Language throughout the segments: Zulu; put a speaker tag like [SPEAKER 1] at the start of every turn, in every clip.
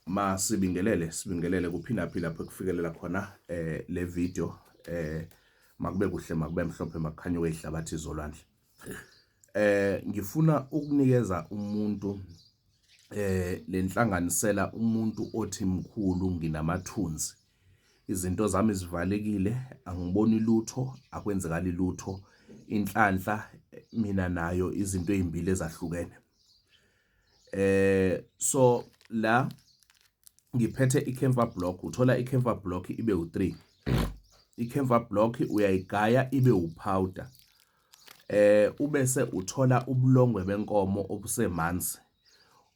[SPEAKER 1] Masibingelele, sibingelele kuphinda phi lapho ekufikelela khona le video. Makube kuhle, makube mhlophe, makukhanye kwezihlabathi zolwandle. Ngifuna ukunikeza umuntu lenhlanganisela, umuntu othi, "Mkhulu, nginamathunzi, izinto zami zivalekile, angiboni lutho, akwenzekali lutho." Inhlanhla mina nayo izinto ezimbili ezahlukene. So la ngiphethe i-camphor block. Uthola i-camphor block ibe u3. I-camphor block uyayigaya ibe upowder, ubese uthola ubulongwe benkomo obusemanzi,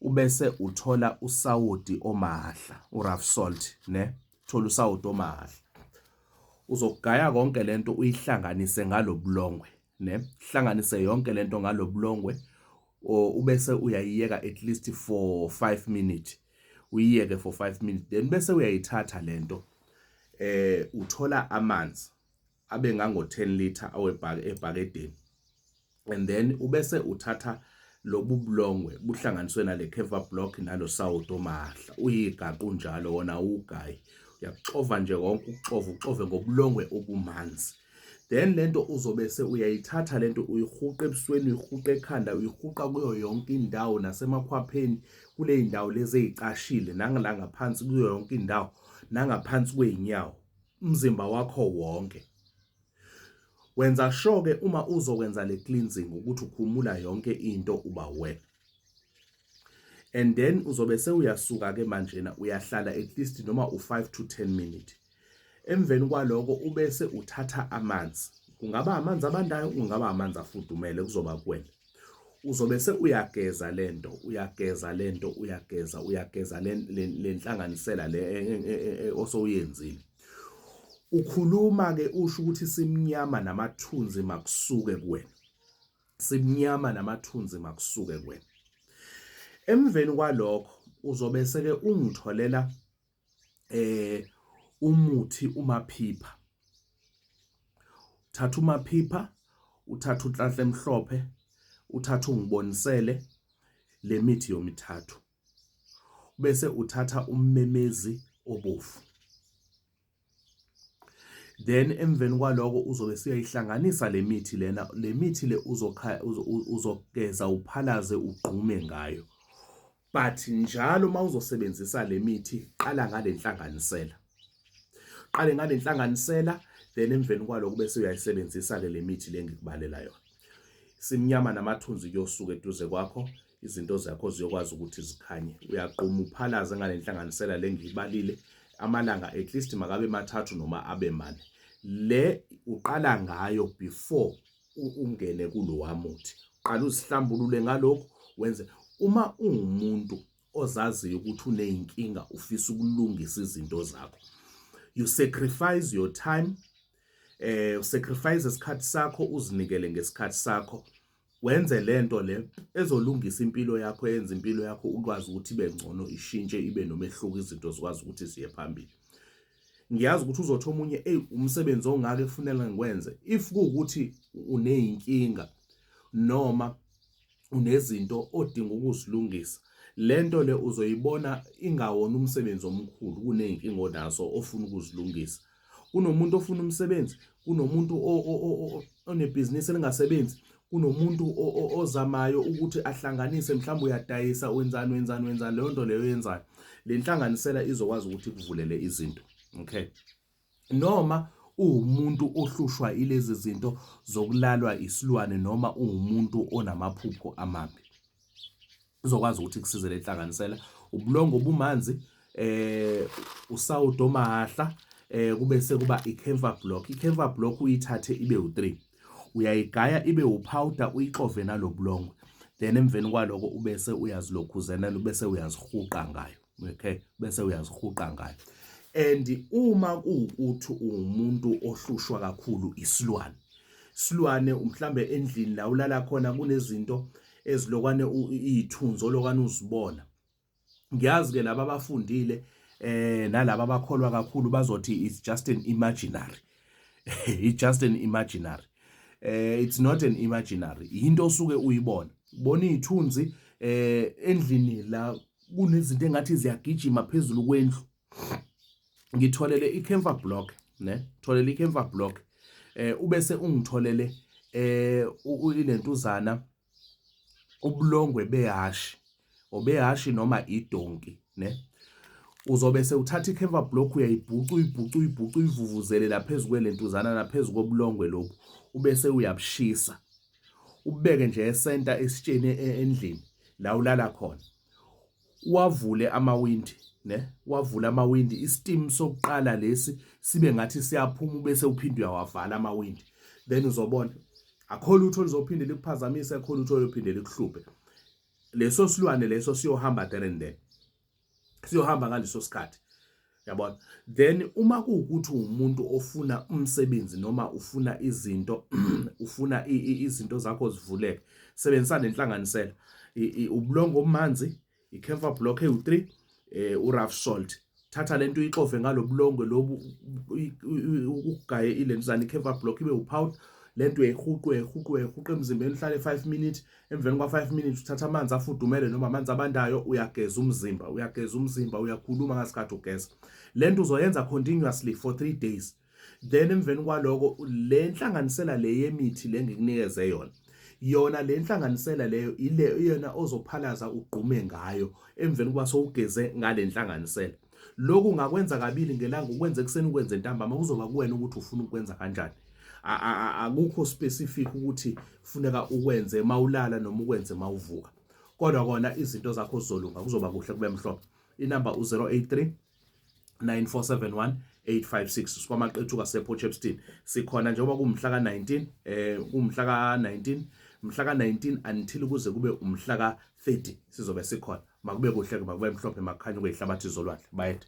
[SPEAKER 1] ubese uthola usawoti omahla, urough salt, ne thola usawoti omahla. Uzogaya konke lento, uyihlanganise ngalobulongwe, ne hlanganise yonke lento ngalobulongwe, ubese uyayiyeka at least for 5 minutes. Uyiyeke for 5 minutes, then bese uyayithatha lento, uthola amanzi abe ngango 10 liter awebhake ebhakedeni, and then ubese uthatha lobu bulongwe buhlanganiswe nale camphor block nalo sawuti omahla, uyigaqa unjalo wona, ugayi, uyakuxova nje konke, ukuxova, uxove ngobulongwe obumanzi. Then lento uzobe se uyayithatha lento, uyihuqa ebusweni, uyihuqa ekhanda, uyihuqa kuyo yonke indawo, nasemakhwapheni, kule indawo lezi ezicashile, nangala ngaphansi, kuyo yonke indawo, nangaphansi kweinyawo, umzimba wakho wonke. Wenza sure ke uma uzokwenza le cleansing ukuthi ukhumula yonke into, uba wena, and then uzobe sewuyasuka ke manjena, uyahlala at least noma u5 to 10 minutes. Emveni kwaloko ubese uthatha amanzi, kungaba amanzi abandayo, kungaba amanzi afudumele, kuzoba kuwena. Uzobe uyageza lento, uyageza lento, uyageza, uyageza le nhlanganisela le osowuyenzile. Ukhuluma ke, usho ukuthi simnyama namathunzi makusuke kuwena, simnyama namathunzi makusuke kuwena. Emveni kwalokho uzobe seke ungitholela umuthi umaphipha. Thatha umaphipha, uthatha unhlanhla emhlophe, uthatha ungibonisele le mithi yomithathu, bese uthatha ummemezi obovu. Then emveni kwaloko uzobe suyayihlanganisa le mithi lena. Le mithi le uzogeza, uphalaze, ugqume ngayo, but njalo uma uzosebenzisa le mithi, qala ngale nhlanganisela, qale ngale nhlanganisela, then emveni kwaloko bese uyayisebenzisa ke le mithi le ngikubalela yona. Simnyama namathunzi kuyosuka eduze kwakho, izinto zakho ziyokwazi ukuthi zikhanye. Uyaquma, uphalaze ngale nhlanganisela le ngiyibalile, amalanga at least makabe 3 noma abe 4. Le uqala ngayo before ungene kulowa muthi. Qala uzihlambulule ngalokhu, wenze. Uma ungumuntu ozaziyo ukuthi uneyinkinga, ufisa ukulungisa izinto zakho, you sacrifice your time, sacrifice isikhathi sakho, uzinikele ngesikhathi sakho, wenze lento le ezolungisa impilo yakho, yenza impilo yakho ukwazi ukuthi ibe ngcono, ishintshe, ibe nomehluko, izinto zikwazi ukuthi ziye phambili. Ngiyazi ukuthi uzothi omunye, "Ey, umsebenzi ongaka efunela ngikwenze." If kuwukuthi uneyinkinga noma unezinto odinga ukuzilungisa, lento le uzoyibona ingawona umsebenzi omkhulu kuneyinkinga onazo ofuna ukuzilungisa. Kunomuntu ofuna umsebenzi, kunomuntu onebhizinisi elingasebenzi, kunomuntu ozamayo ukuthi ahlanganise, mhlawumbe uyadayisa, wenzani, wenzani, wenzani, leyo nto leyo yenzayo, le nhlanganisela izokwazi ukuthi ikuvulele izinto, okay? Noma uwumuntu ohlushwa ilezi zinto zokulalwa isilwane, noma uwumuntu onamaphupho amabi, uzokwazi ukuthi kusize le nhlanganisela. Ubulongo obumanzi, usawudo omahla, kube sekuba i-camphor block. I-camphor block uyithathe ibe u3, uyayigaya ibe upowder, uyixove nalobulongwe, then emveni kwaloko ubese uyazilokhuzanela, ubese uyazihuqa ngayo, okay? Bese uyazihuqa ngayo. And uma kuwukuthi uwumuntu ohlushwa kakhulu isilwane, silwane mhlambe endlini la ulala khona kunezinto ezilokwane iy'thunzi olokwane uzibona, ngiyazi ke laba abafundile nalaba abakholwa kakhulu bazothi it's just an imaginary, it's just an imaginary. It's not an imaginary, into osuke uyibona, ubona iy'thunzi endlini la. Kunezinto engathi ziyagijima phezulu kwendlu. Ngitholele i-camphor block, ne? Tholele i-camphor block. Ubese ungitholele ilentuzana, ubulongwe behashi, obehashi noma idonki, ne? Uzobe sewuthatha i-camphor block, uyayibhuca, uyibhuca, uyibhuca, uyivuvuzele laphezu kwelentuzana, naphezu kobulongwe lobu, ubese uyabushisa, ubeke nje esenta esitsheni endlini la ulala khona. Wavule amawindi, ne? Wavula amawindi, i-steam sokuqala lesi sibe ngathi siyaphuma, bese uphinde uyawavala amawindi. Then uzobona akho lutho oluzophinde likuphazamise, akho lutho oluyophinde likuhluphe. Leso silwane leso siyohamba there and then, siyohamba ngaleso sikhathi, yabona. Then uma kuwukuthi umuntu ofuna umsebenzi noma ufuna izinto, ufuna izinto zakho zivuleke, sebenzisa nenhlanganisela: ubulongo obumanzi, i-camphor block ewu-3, u-rough salt. Thatha lento uyixove ngalobulongwe lobu, ukugaye ilentuzana i-camphor block ibe u-powder. Lento uyayihuqa, uyayihuqa, uyayihuqa emzimbeni, uhlale 5 minutes. Emveni kwa-5 minutes uthatha amanzi afudumele noma amanzi abandayo, uyageza umzimba, uyageza umzimba, uyakhuluma ngasikhathi ugeza. Lento uzoyenza continuously for 3 days. Then emveni kwaloko, le nhlanganisela le yemithi le ngikunikeze yona, yona le nhlanganisela leyo, ile iyona ozophalaza ugqume ngayo emveni kuba sowugeze ngale nhlanganisela. Lokhu ungakwenza kabili ngelanga, ukwenze ekuseni, ukwenze ntambama. Kuzoba kuwena ukuthi ufuna ukwenza kanjani. Akukho specific ukuthi funeka ukwenze mawulala noma ukwenze mawuvuka, kodwa kona izinto zakho zizolunga, kuzoba kuhle, kube mhlophe. Inamba u-083 9471 856. Sikwamaqethuka sePort Shepstone sikhona njengoba kumhla ka-19, kumhla ka-19, mhla ka-19 until kuze kube umhla ka-30 sizobe sikhona. Makube kuhle, makube mhlophe, makukhanye kweyihlabathi zolwandle. Bayede.